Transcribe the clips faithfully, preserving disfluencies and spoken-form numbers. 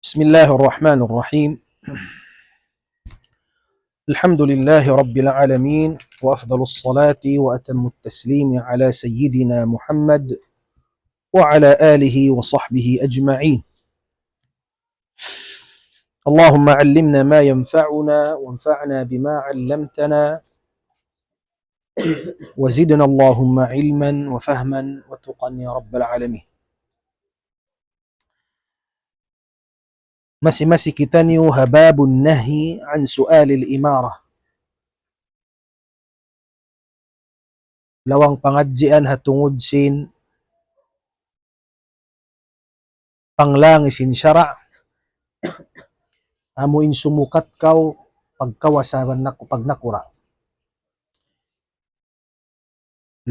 بسم الله الرحمن الرحيم. الحمد لله رب العالمين، وأفضل الصلاة وأتم التسليم على سيدنا محمد وعلى آله وصحبه أجمعين. اللهم علمنا ما ينفعنا وانفعنا بما علمتنا وزدنا اللهم علما وفهما وتقى يا رب العالمين. Masi-masi kitaniyu ha babun nahyi an su'alil imara. Lawang pangadjian ha tungud sin panglang sin sara', amu in sumukat kaw pagkawasa nak-, pagnakura'.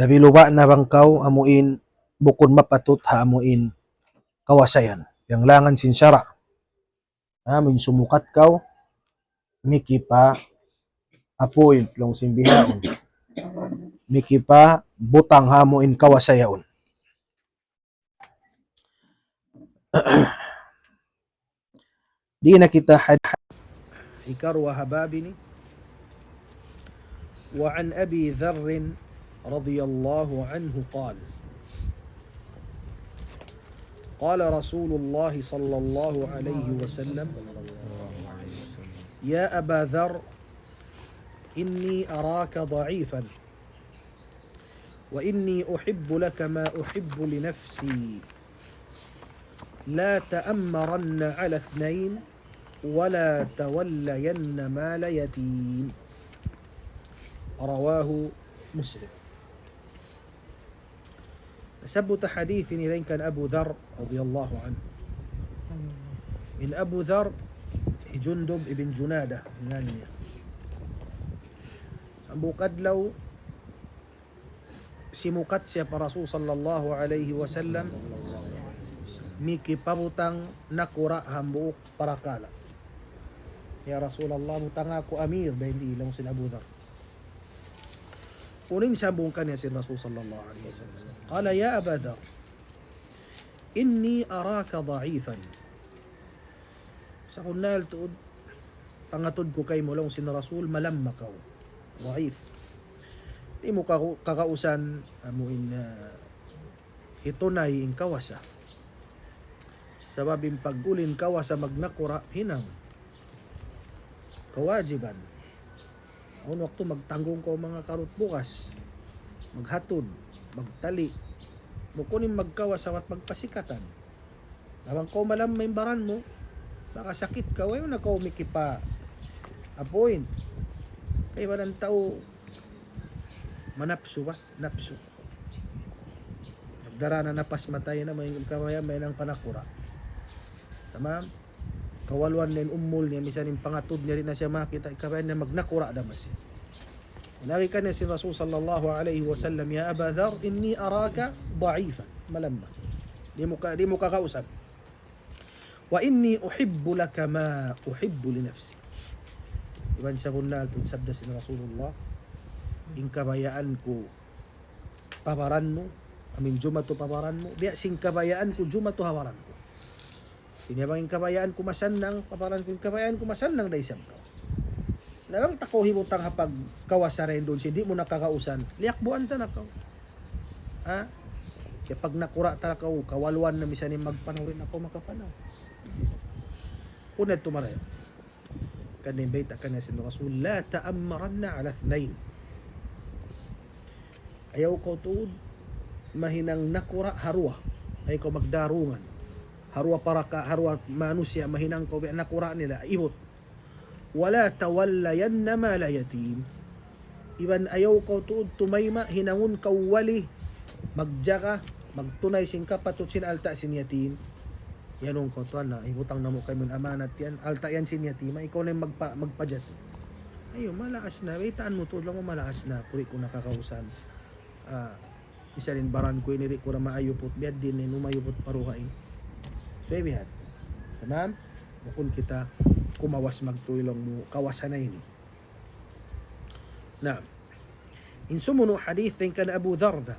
Labi luba' na bang kaw amu in bukun mapatut ha amu in kawasa yan. Piyanglangan sin sara'. Amu in sumukat kaw, mikipa-appoint laung sin bihaun. Mikipabutang ha amu in kawasa yaun. Di' na kita had-, had-, ikaruwa ha bab ini. وعن أبي ذر رضي الله عنه قال: قال رسول الله صلى الله عليه وسلم: يا أبا ذر، إني أراك ضعيفا، وإني أحب لك ما أحب لنفسي، لا تأمرن على اثنين، ولا تولين مال يتيم. رواه مسلم. Nasabbut ha hadith ini dayn kan Abu Dharr radiyallahu anhu. In Abu Dharr, hi Jundub ibn Junadah, in ngan niya. Hambuuk adlaw, simukat siya pa Rasul sallallahu alayhi wasallam, mikipabutang nakura' hambuuk parakala'. "Ya Rasulullah, butanga aku amir," dayn di laung sin Abu Dharr. Unu in sambung kaniya sin Rasul sallallahu alayhi wasallam? قال: يا أبا ذر، إني أراك ضعيفا. Sabunnal tuud, pangatud ku kaymu laung sin Rasul, malamma kaw. Daif. Di' mu ka-, kakausan, amu in, ah, hitunay in kawasa. Sabab in pag-uli in kawasa magnakura' hinang kawajiban. Awn waktu magtanggung kaw manga karut bugas, maghatud, magtali. Bukun in magkawasa bat magpasikatan. Na bang kaw malamma in baran mu, nakasakit kaw, ayaw na kaw mikipa-appoint. Kay baran tau manapsu ba? Napsu. Nagdara na napas mata yan, may kabaya, mahinang panakura'. Tamam? Kawaluan na in umul niya, misan in pangatud niya, di' na siya makakita', kabaya niya magnakura' da masi. Agi kaniya sin Rasul sallallahu alayhi wasallam: يا أبا ذر، إني أراك ضعيفا. Malamma. Di' mu ka-, di' mu kakausan. وإني أحب لك ما أحب لنفسي. Iban sabunnal tuud sabda sin Rasulullah, in kabayaan ku pa baran mu, amu in jumatu pa baran mu, biya' sin kabayaan ku jumatu ha baran ku. Ini bang in kabayaan ku masannang pa baran ku, in kabayaan ku masannang da isab kaw. Na bang ta kaw hibutang ha pagkawasa dayn duun sin di' mu na kakausan, liyakbuan ta na kaw. Ha? Kaya pag nakura' ta na kaw, kawaluan na misan in magpanaw, di' na kaw makapanaw. Kunu' tumarayo. Kan bayta' kaniya sin Rasul, لا تأمرن على اثنين. Ayaw kaw tuud mahinang nakura' ha duwa. Ayaw kaw magdarungan. Ha duwa paraka-, ha duwa manusiya' mahinang kaw biya' nakura' nila, ibut. ولا تولين مال يتيم. Iban ayaw kaw tuud tumayma' hinangun kaw wali magjaga, magtunay sin kapatut sin alta' sin yatim. Iyanun kaw tuwan na, hibutang namu' kaymu in amanat yan, alta' yan sin yatim, ikaw na in magpa-, magpajatu. Ayaw, malaas na, baytaan mu tuud laung mu malaas na, kuri' ku na kakausan. Ah, misan in baran ku ini di' ku na maayuput, biya' diin in umayuput pa dugaing. So, biya' ha yan. Tamam? Bukun kita kumawas magtuy laung mu, kawasa na ini. Naam. In sumunu' hadith dayn kan Abu Dharr da.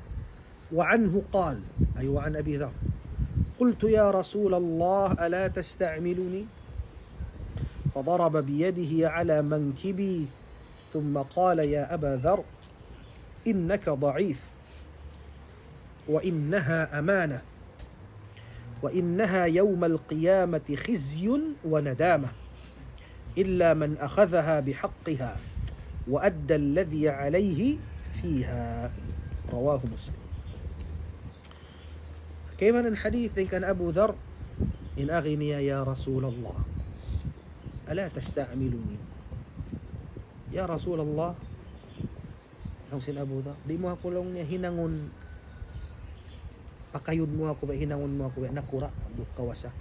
وعنه قال، أي وعن أبي ذر. قلت: يا رسول الله، ألا تستعملني؟ فضرب بيده على منكبي ثم قال: يا أبا ذر، إنك ضعيف، وإنها أمانة، وإنها يوم القيامة خزي وندامة، إلا من أخذها بحقها وأدى الذي عليه فيها. رواه مسلم. Kaibanan hadith dayn kan Abu Dhar, in agi niya, يا رسول الله، ألا تستعملني؟ Ya Rasulullah, laung sin Abu Dhar, di' mu aku, laung niya, hinangun, pakayun mu aku, ba, hinangun mu aku, ba, nakura', hambuuk kawasa.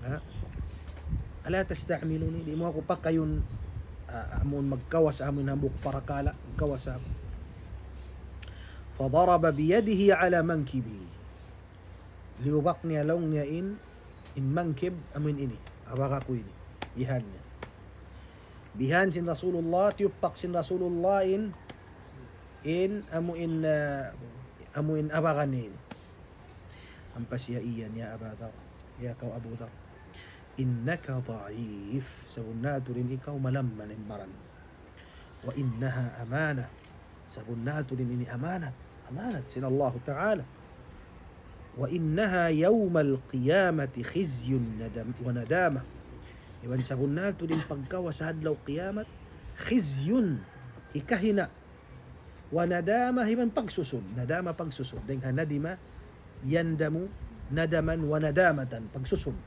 Ha? ألا تستعملني, di' mu aku pakayun, ah, amun magkawasa, amun hambuuk parakala', magkawasa. فضرب بيده على منكبي. Liyubak niya, laung niya, in, in mankib, amun ini, abaga ku ini, bihan niya. Bihan sin Rasulullah, tiyupak sin Rasulullah in, in, amu in, ah, amu in abaga niya ini. Ampa siya iyan, يا أبا ذر, ya kaw Abu Dhar, إنك ضعيف, sabunnal tuud in ikaw malamma in baran. وإنها أمانة, sabunnal tuud in ini amanat, amanat sin Allahu Ta'ala. وإنها يوم القيامة خزي ندم-، وندامة. Iban sabunnal tuud in pagkawasa adlaw kiyamat, خزي, hikahina', وندامة, iban pagsusun. Nadama, pagsusun. Dayn ha nadima, يندم, ندما وندامة, pagsusun.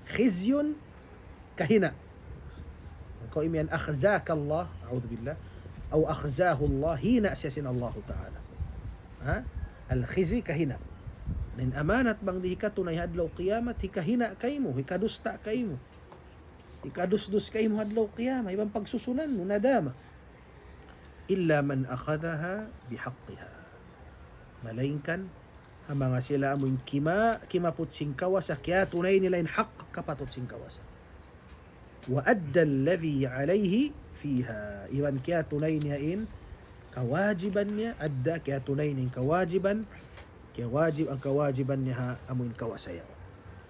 خزي, kahina'. Kaw imiyan, أخزاك الله, أعوذ بالله, أو أخزاه الله, hina' siya sin Allahu Ta'ala. Ha? Al-khizi, kahina'. Na in amanat bang di' hikatunay ha adlaw kiyamat, hikahina' kaymu, hikadusta' kaymu, hikadusdus kaymu ha adlaw kiyamat, iban pagsusunan mu, nadama. إلا من أخذها بحقها. Malaingkan ha manga sila amu in kima-, kimaput sin kawasa, kiyatunay nila in hak, kapatut sin kawasa. وأدى الذي عليه فيها. Iban kiyatunay niya in kawajiban niya, adda, kiyatunay niya in kawajiban, kiyawajib, in kawajiban niya ha amu in kawasa yaun.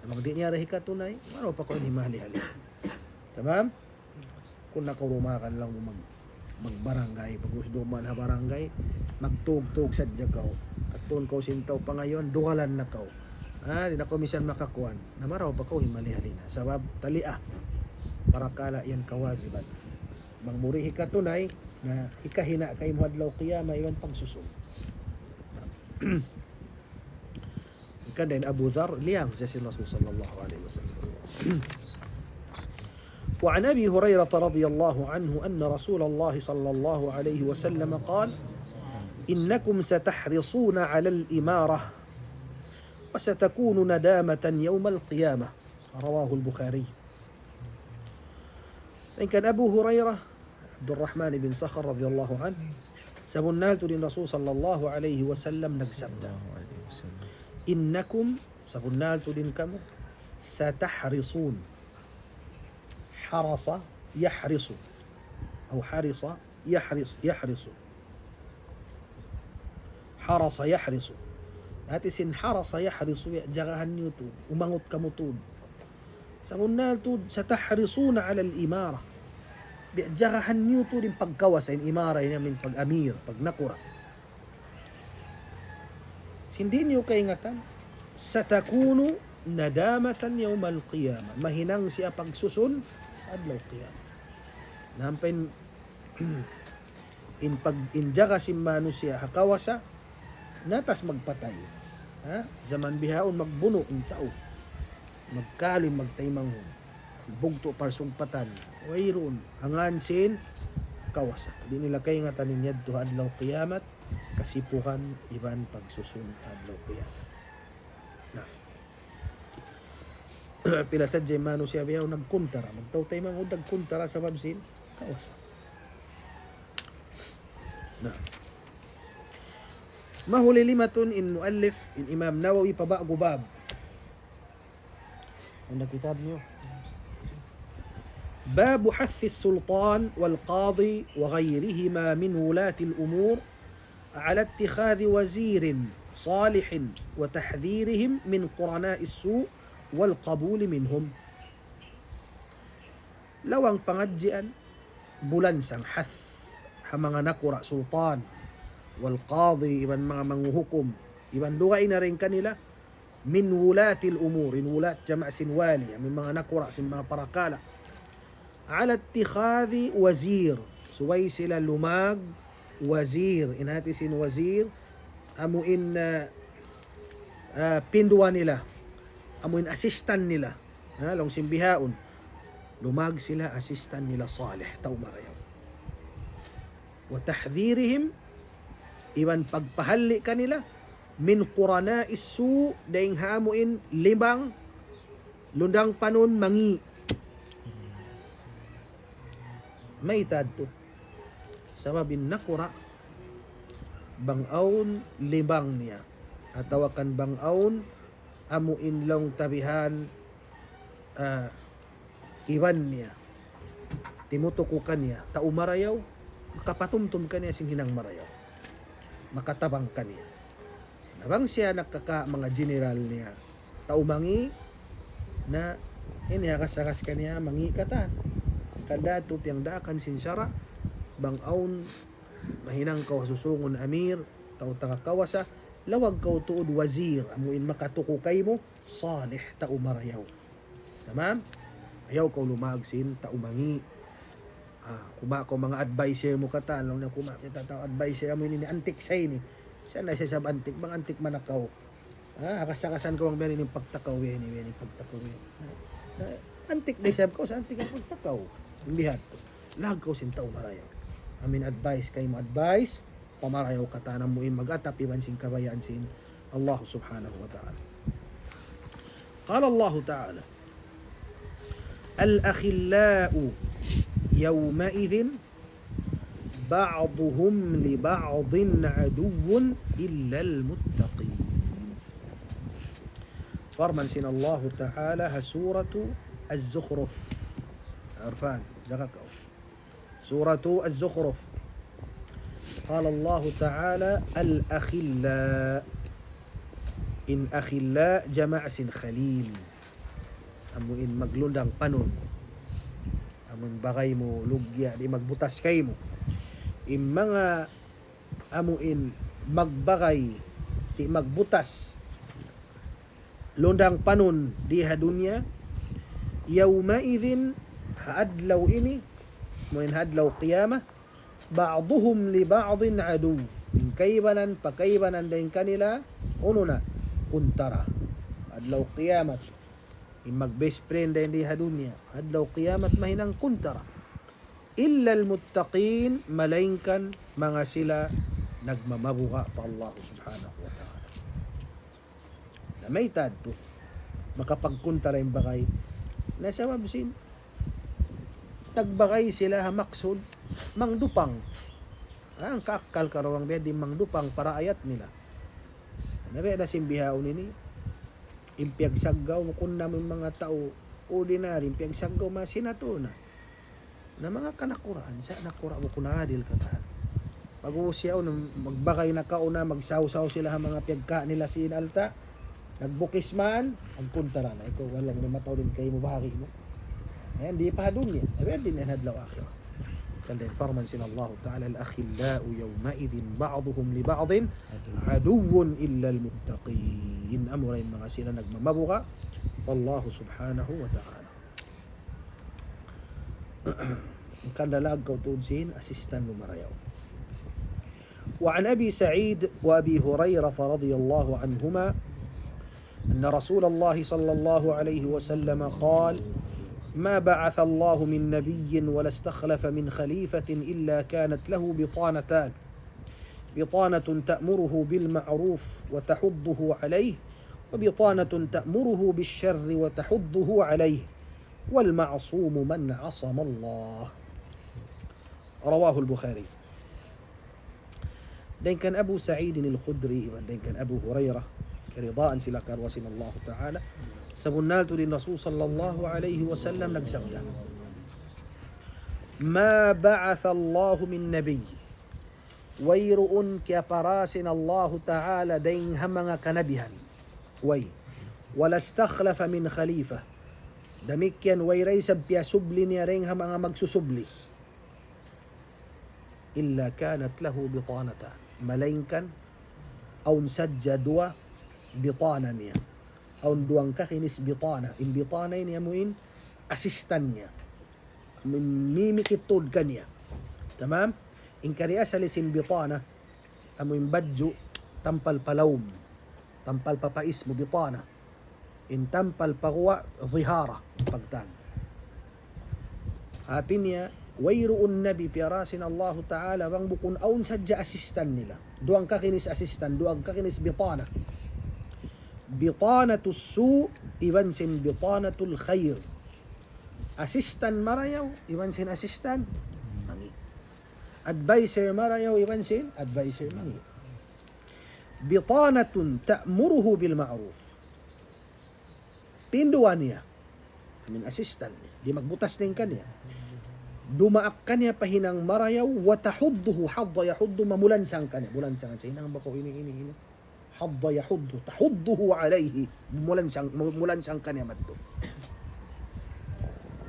Bang di' niya da hikatunay, marayaw pa kaw in himahali-hali. Tamam? Kunu' na kaw dumagan laung mu mag-, magbarangay, pag-ubus duman ha barangay, magtug-tug sadja kaw. Kadtuun kaw sin tau pangayuan, dugalan na kaw. Ah, di' na kaw misan makakuan. Na marayaw pa kaw himali-hali na. Sabab, taliya. Parakala' yan kawajiban. Bang mu di' hikatunay, na hikahina' kaymu ha adlaw kiyamat, iban pagsusun. Hangkan dayn Abu Dhar, liyang siya sin Rasul sallallahu alayhi wasallam. وعن أبي هريرة رضي الله عنه أن رسول الله صلى الله عليه وسلم قال: إنكم ستحرصون على الإمارة وستكون ندامة يوم القيامة. رواه البخاري. Dayn kan Abu Hurairah, Abdurrahman ibn Sakhar radiyallahu anhu, sabunnal tuud in Rasul sallallahu alayhi wasallam nagsabda, إنكم, sabunnal tuud in kamu, ستحرصون. حرص يحرص. أو حرص يحرص، يحرص. حرص يحرص. Hati sin حرص يحرص, ya, jagahan niyu tuud, umangut kamu tuud. Sabunnal tuud, ستحرصون على الإمارة. Biya' jagahan niyu tuud in pagkawasa, in imara ini amu in pag-amir, pagnakura'. Sin di' niyu kaingatan, ستكون ندامة يوم القيامة. Mahinang siya pagsusun adlaw kiyamat. Na ampa in, in pag-, in jaga sin manusiya' ha kawasa, natas magpatay. Ha? Jaman bihaun magbunu' in tau. Magkalu in magtaymanghud. Bugtu' parsugpatan. Wayruun. Hangkan sin kawasa. Di' nila kaingatan in yadtu ha adlaw kiyamat, kasipugan iban pagsusun adlaw kiyamat. Na. Pila sadja in manusiya' bihaun nagkuntara. Magtau taymanghud nagkuntara sabab sin kawasa. Na. Mahuli limatun in muallif, in Imam Nawawi pa ba'gu bab. Unda kitab niyu? باب حث السلطان والقاضي وغيرهما من ولاة الأمور على اتخاذ وزير صالح وتحذيرهم من قرناء السوء والقبول منهم. Lawang pangadjian, bulansang hath, ha manga nakura' sultan, والقاضي, iban manga manghuhukum, iban dugaing na dayn kanila, من ولاة الأمور, in wulat jama' sin wali, amu in manga nakura' sin manga parakala'. على اتخاذ وزير, subay sila lumag wazir, in hati sin wazir, amu in, ah, ah, pinduwa nila, amu in assistant nila, ha, laung sin bihaun, lumag sila assistant nila salih, tau marayaw. وتحذيرهم, iban pagpahalli' kanila, من قرناء السوء, dayn ha amu in libang lundang panun mangi'. Mayta' tu? Sabab in nakura', bang awn libang niya, atawa kan bang awn amu in laung ta bihan, ah, iban niya, timutuku kaniya tau marayaw, makapatumtum kaniya sin hinang marayaw, makatabang kaniya. Na bang siya nakaka manga general niya tau mangi', na ini akas-akas kaniya mangi' katan. Hangkan da tu piyagdaakan sin sara', bang awn mahinang kaw ha susungun amir, tau taga kawasa, lawag kaw tuud wazir, amu in makatuku kaymu, salih, tau marayaw. Tamam? Ayaw kaw lumag sin tau mangi'. Ah, kumawa' kaw manga adviser mu katan, laung niya kumawa' kita tau adviser, amu ini antik sa ini. Sa' na siya sab antik, bang antik manakaw. Ah, akas-akasan kaw bang biya' ini in pagtakaw ini, biya' ini in pagtakaw ini. Ah, antik da isab kaw, sa' antik in pagtakaw. In bihan tu. Lawag kaw sin tau marayaw. Amu in advice kaymu, advice, pamarayaw katan, amu in mag-atap iban sin kabayaan sin Allah Subhanahu wa Ta'ala. قال الله تعالى: الأخلاء يومئذ بعضهم لبعض عدو إلا المتقين. Parman sin Allahu Ta'ala ha Suratu Az-Zukhruf. Arfan, jaga kaw. Suratu Az-Zukhruf. قال الله تعالى: الأخلاء. In akhilla jama' sin khalil. Amu in maglundang panun. Amu in bagay mu lugya' di' magbutas kaymu. In manga amu in magbagay di' magbutas lundang panun di ha dunya, يومئذ, ha adlaw ini, amu in ha adlaw qiyamah, بعضهم لبعض عدو. In kaibanan pa kaibanan dayn kanila, unu na, kuntara. Adlaw qiyamat, in mag-best friend dayn di ha dunya, adlaw qiyamat mahinang kuntara. إلا المتقين, malaingkan manga sila nagmamabuga' pa Allah Subhanahu wa Ta'ala. Na mayta' tu makapagkuntara in bagay? Na sabab sin nagbagay sila ha maksud mangdupang. Ah, hangka akkal karuwang biya' di' mangdupang pa raayat nila. Na biya' da sin bihaun ini, in piyagsaggaw, bukun na in manga tau ordinary, in piyagsaggaw, manga senator na. Na manga kanakuraan, sa' nakura' mu kun adil katan. Pag-ubus yaun, magbagay na kauna, magsawsaw sila ha manga piyagkaun nila sin alta', nagbukis man, magkuntara na. Ikaw, walang limataw din kayo mabahagi mo. Yan, di' pa ha dunya. Pero di' na ha adlaw akhirat. Hangkan da in parman sin Allah Ta'ala, الأخلاء يومئذ بعضهم لبعض عدو إلا المتقين. Amura in manga sila nagmamabuga' pa Allah Subhanahu wa Ta'ala. Hangkan da lawag kaw tuud sin assistant mu marayaw. وعن أبي سعيد وأبي هريرة رضي الله عنهما أن رسول الله صلى الله عليه وسلم قال: ما بعث الله من نبي ولا استخلف من خليفة إلا كانت له بطانتان، بطانة تأمره بالمعروف وتحضه عليه، وبطانة تأمره بالشر وتحضه عليه، والمعصوم من عصم الله. رواه البخاري. Dayn kan Abu Sa'id al-Khudri, iban dayn kan Abu Hurairah, kiyaridaan sila karuwa sin Allah Ta'ala. Sabunnal tuud in Rasul sallallahu alayhi wasallam nagsabda, ما بعث الله من نبي. Wayruun kiyapara sin Allahu Ta'ala dayn ha manga kanabihan. Way. ولا استخلف من خليفة. Damikkiyan way da isab piyasubli niya dayn ha manga magsusubli. إلا كانت له بطانتان. Malaingkan awn sadja duwa bitana niya. Awn duwang kakinis bitana. In bitana ini amu in assistant niya. Amu in mimikit tuud kaniya. Tamam? In kari asal sin bitana, amu in badju' tampal pa lawm, tampal pa pais mu bitana. In tampal pa guwa' zihara, pagtag. Hati niya, wayruun nabi piyara sin Allahu Ta'ala bang bukun awn sadja assistant nila. Duwang kakinis assistant, duwang kakinis bitana. بطانة السوء, iban sin بطانة الخير. Assistant marayaw, iban sin assistant mangi'. Advisor marayaw, iban sin advisor mangi'. بطانة تأمره بالمعروف. Pinduwa niya. Amu in assistant niya. Di' magbutas dayn kaniya. Dumaak kaniya pa hinang marayaw, وتحضه حض يحض, mamulansang kaniya. Mulansang kaniya. Hinang ba kaw ini, ini, ini. حض يحض, تحضه عليه. Mulansang, mulansang kaniya madtu.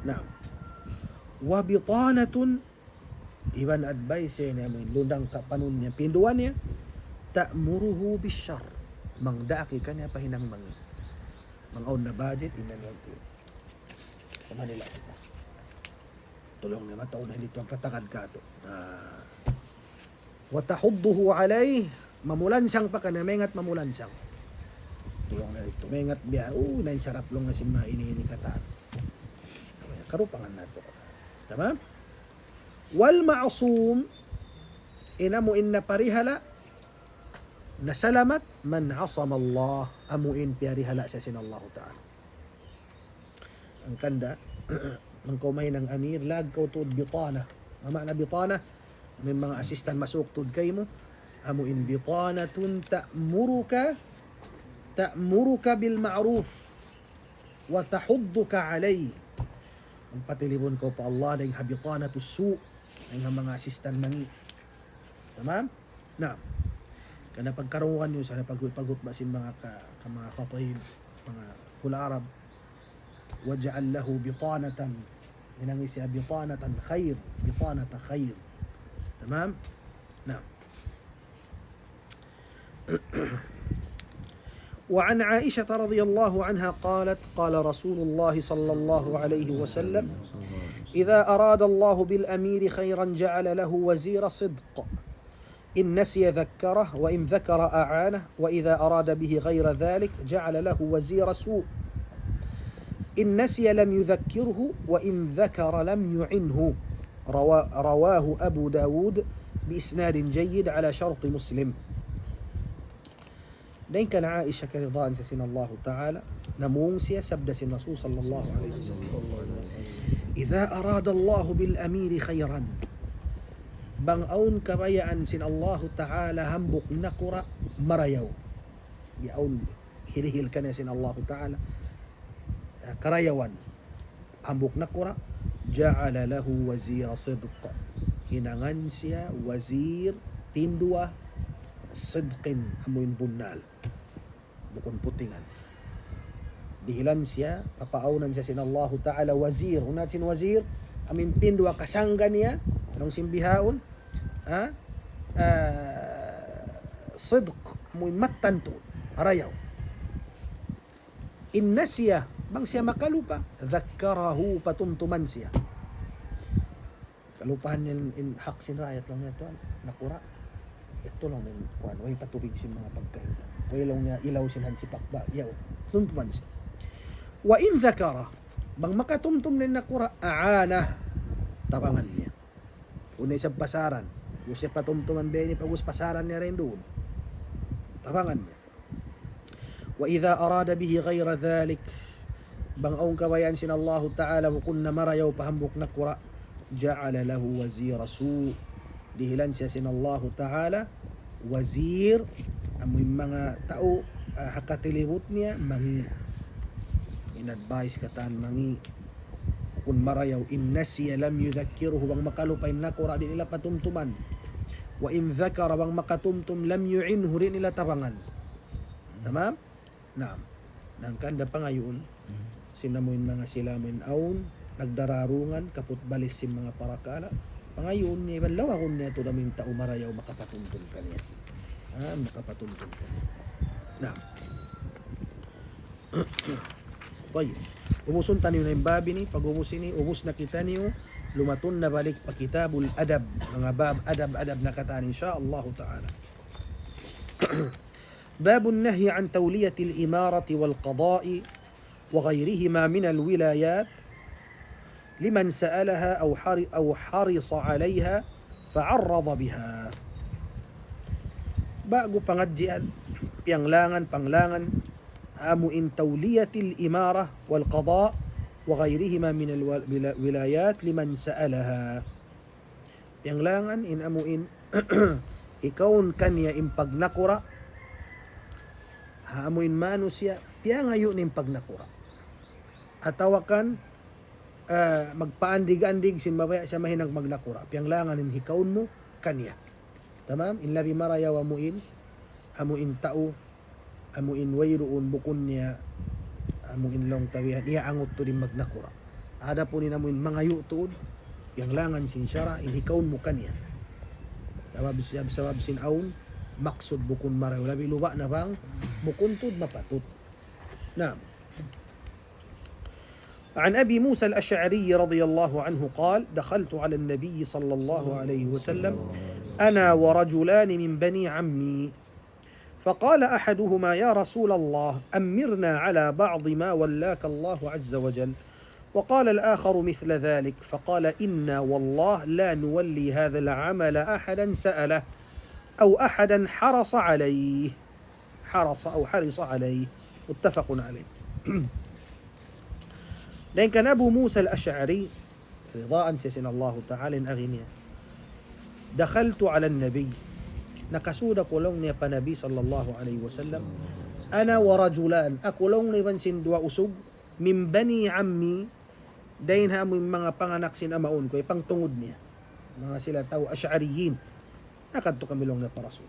Naam. وبطانة, iban advice niya, amu in lundang kapanun niya, pinduwa niya, تأمره بالشر. Mangdaak kaniya pa hinang mangi'. Bang awn na budget, iman niya tu. Sa Manila kita. Tulung niya mataud na didtu in katagad katu'. Ah. وتحضه عليه, mamulansang pa kaniya, maingat mamulansang. Tulung niya didtu, maingat biya', uh, na in sarap laung niya sin manga ini, ini katan. Karupangan natu'. Tamam? والمعصوم, in amu in naparihala', nasalamat, من عصم الله, amu in piyarihala' siya sin Allahu Ta'ala. Hangkan da, bang kaw mahinang amir, lawag kaw tuud bitana. Unu in maana bitana? Amu in manga assistant masuuk tuud kaymu. Amu in بطانة تأمرك، تأمرك بالمعروف وتحضك عليه. Magpatilibun kaw pa Allah dayn ha بطانة السوء, dayn ha manga assistant mangi'. Tamam? Naam. Karna' pagkarungugan niyu sa pag-, paghutba sin manga ka-, ka manga khatib, manga hula' Arab. واجعل له بطانة. Hinangi siya بطانة خير. بطانة خير. Tamam? Naam. وعن عائشة رضي الله عنها قالت: قال رسول الله صلى الله عليه وسلم: إذا أراد الله بالأمير خيرا جعل له وزير صدق، إن نسي ذكره، وإن ذكر أعانه، وإذا أراد به غير ذلك جعل له وزير سوء، إن نسي لم يذكره، وإن ذكر لم يعنه. روا-، رواه أبو داود بإسناد جيد على شرط مسلم. Dayn kan Aisha, kiyaridaan siya sin Allahu Ta'ala, namung siya sabda sin Rasul sallallahu alayhi wasallam: إذا أراد الله بالأمير خيرا. Bang awn kabayaan sin Allahu Ta'ala hambuuk nakura' marayaw. Yaun hirihil kaniya sin Allahu Ta'ala, ah, karayawan. Hambuuk nakura', جعل له وزير صدق. Hinangan siya wazir, pinduwa, صدق, amu in bunnal. Bukun putingan. Dihilan siya, papaawnan siya sin Allahu Ta'ala wazir. Unu in sin wazir, amu in pinduwa kasangga niya, laung sin bihaun, ha? Ah, صدق, amu in mattan tuud, marayaw. إن نسي, bang siya makalupa, ذكره, patumtuman siya. Kalupahan niya in hak sin raayat laung niya tuwan, nakura'. Yadtu laung niya kuwan, way pa tubig sin manga pagkahi'. Way laung niya ilaw sin hansipak ba, yaun. Tumtuman siya. وإن ذكر, bang makatumtum na in nakura', أعانه, tabangan niya. Unu isab pasaran. Unu siya patumtuman biya' ini, pag'ubus pasaran niya dayn duun. Tabangan niya. وإذا أراد به غير ذلك. Bang awn kabayaan sin Allahu Ta'ala bukun na marayaw pa hambuuk nakura', جعل له وزير سوء. Dihilan siya sin Allahu Ta'ala wazir, amu in manga tau, ah, ha katilibut niya, mangi'. In-advise katan mangi'. Bukun marayaw, إن نسي لم يذكره, bang makalupa in nakura' di' nila patumtuman. وإن ذكر, bang makatumtum, لم يعنه, di' niya tabangan. Tamam? Naam. Hangkan da pangayuun sin amuin manga sila amuin awn nagdararungan, kaput balis sin manga parakala'. Pangayuun niya iban lawagun niya tuud amuin tau marayaw makapatumtum kaniya. Ah, makapatumtum kaniya. Naam. Tayyib. Ubusun taniyu na in bab ini, pag-ubus ini, ubus na kitaniyu, lumatun na balik pa Kitabul Adab, manga bab adab-adab na katan, insya Allah ta'ala. باب النهي عن تولية الإمارة والقضاء وغيرهما من الولايات لمن سألها أو حر-، أو حرص عليها فعرض بها. Ba'gu pangadjian, piyanglangan, panglangan, amu in تولية الإمارة والقضاء وغيرهما من الو-، ولا-، ولايات لمن سألها. Piyanglangan in amu in hikaun kaniya in pagnakura', ha amu in manusiya', piyangayu' niya in pagnakura'. Atawa kan, ah, magpaandig-andig sin mabaya' siya mahinang magnakura'. Piyanglangan in hikaun mu kaniya. Tamam? In labi marayaw amu in, amu in tau, amu in wayruun bukun niya, amu in laung ta bihan, iyaangut tuud in magnakura'. Adapun in amu in mangayu' tuud, piyanglangan sin sara', in hikaun mu kaniya. Sabab, sabab, sabab sin awn maksud bukun marayaw, labi luba' na bang bukun tuud mapatut. Naam. عن أبي موسى الأشعري رضي الله عنه قال: دخلت على النبي صلى الله عليه وسلم أنا ورجلان من بني عمي، فقال أحدهما: يا رسول الله، أمرنا على بعض ما ولاك الله عز وجل. وقال الآخر مثل ذلك، فقال: إنا والله لا نولي هذا العمل أحدا سأله أو أحدا حرص عليه. حرص أو حرص عليه. متفق عليه. Dayn kan Abu Musa al-Ash'ari, ridaan siya sin Allahu Ta'ala in agi niya. دخلت على النبي. Nakasud aku laung niya pa Nabi sallallahu alayhi wasallam. أنا ورجلان. Aku laung niya iban sin duwa usug. من بني عمي. Dayn ha amu in manga panganak sin amaun ku, eh, pangtungud niya. Manga sila tau Ash'ariyin. Nakadtu kami laung niya pa Rasul.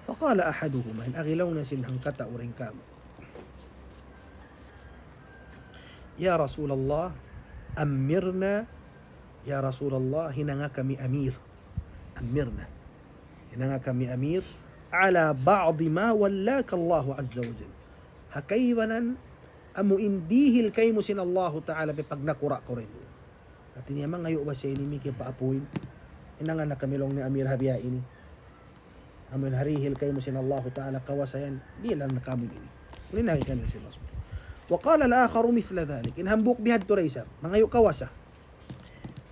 فقال أحدهما, in agi laung niya sin hangkatau dayn kāmu'. يا رسول الله، أمرنا, ya Rasulullah, hinanga kami amir. أمرنا. Hinanga kami amir. على بعض ما ولاك الله عز وجل. Ha kaibanan amu in dihil kaymu sin Allahu Ta'ala pa pagnakura' kaw dayn duun. Hāti niya mangayu' ba siya ini miki pa-appoint? Hinanga na kami laung niya amir ha biya' ini. Amu in ha dihil kaymu sin Allahu Ta'ala kawasa yan, dihilan na kamu ini. Uli na ikan sin Rasul. وقال الآخر مثل ذلك. In hambuuk bihadtu da isab, mangayu' kawasa.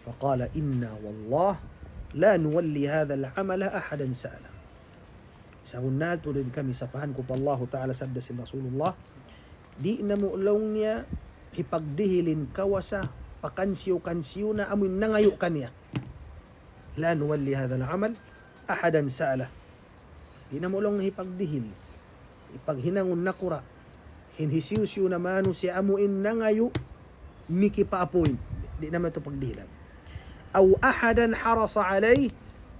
فقال: إنا والله لا نولي هذا العمل أحدا سأله. Sabunnal tuud kami sapahan ku pa Allahu Ta'ala, sabda sin Rasulullah, di' namu' laung niya hipagdihil in kawasa pa kansiyu-kansiyu na amu in nangayu' kaniya. لا نولي هذا العمل أحدا سأله. Di' namu' laung niya hipagdihil, hipaghinangun nakura' ha hisiyu-siyu na manusiya' amu in nangayu' miki pa-appoint. Di' namu' yadtu pagdihilan. أو أحدا حرص عليه,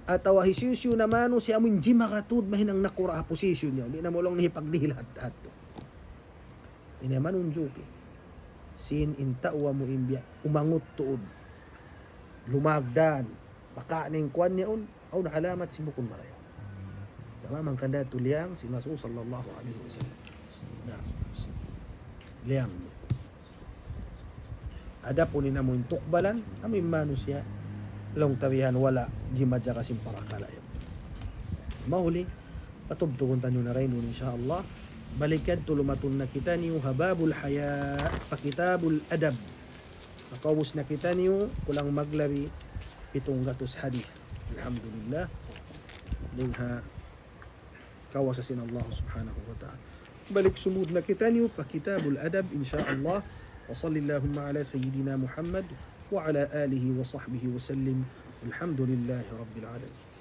atawa hisiyu-siyu na manusiya' amu in jimagatud mahinang nakura' ha position niya. Di' namu' laung niya hipagdihil hat-, hadtu. Ini manunjuki sin in tau amu in biya' umangut tuud, lumagdan, baka na in kuwan niya yaun, awn alamat sin bukun marayaw. Tamam, hangkan da tuud liyang sin Rasul sallallahu alayhi wasallam. Na, liyang. Adapun in amu in tukbalan, amu in manusiya', laung ta bihan wala' jimajaga sin parakala' yan. Mahuli, patubtubun taniyu na dayn duun, insya Allah. Balik yadtu lumatun na kitaniyu ha باب الحياء, pa كتاب الأدب. Nakaubus na kitaniyu, kulang maglabi, pitung gatus hadith. Alhamdulillah. Dayn ha kawasa sin Allah subhanahu wa ta'ala. Balik sumud na kitaniyu pa كتاب الأدب, insya Allah. وصل اللهم على سيدنا محمد وعلى آله وصحبه وسلم. والحمد لله رب العالمين.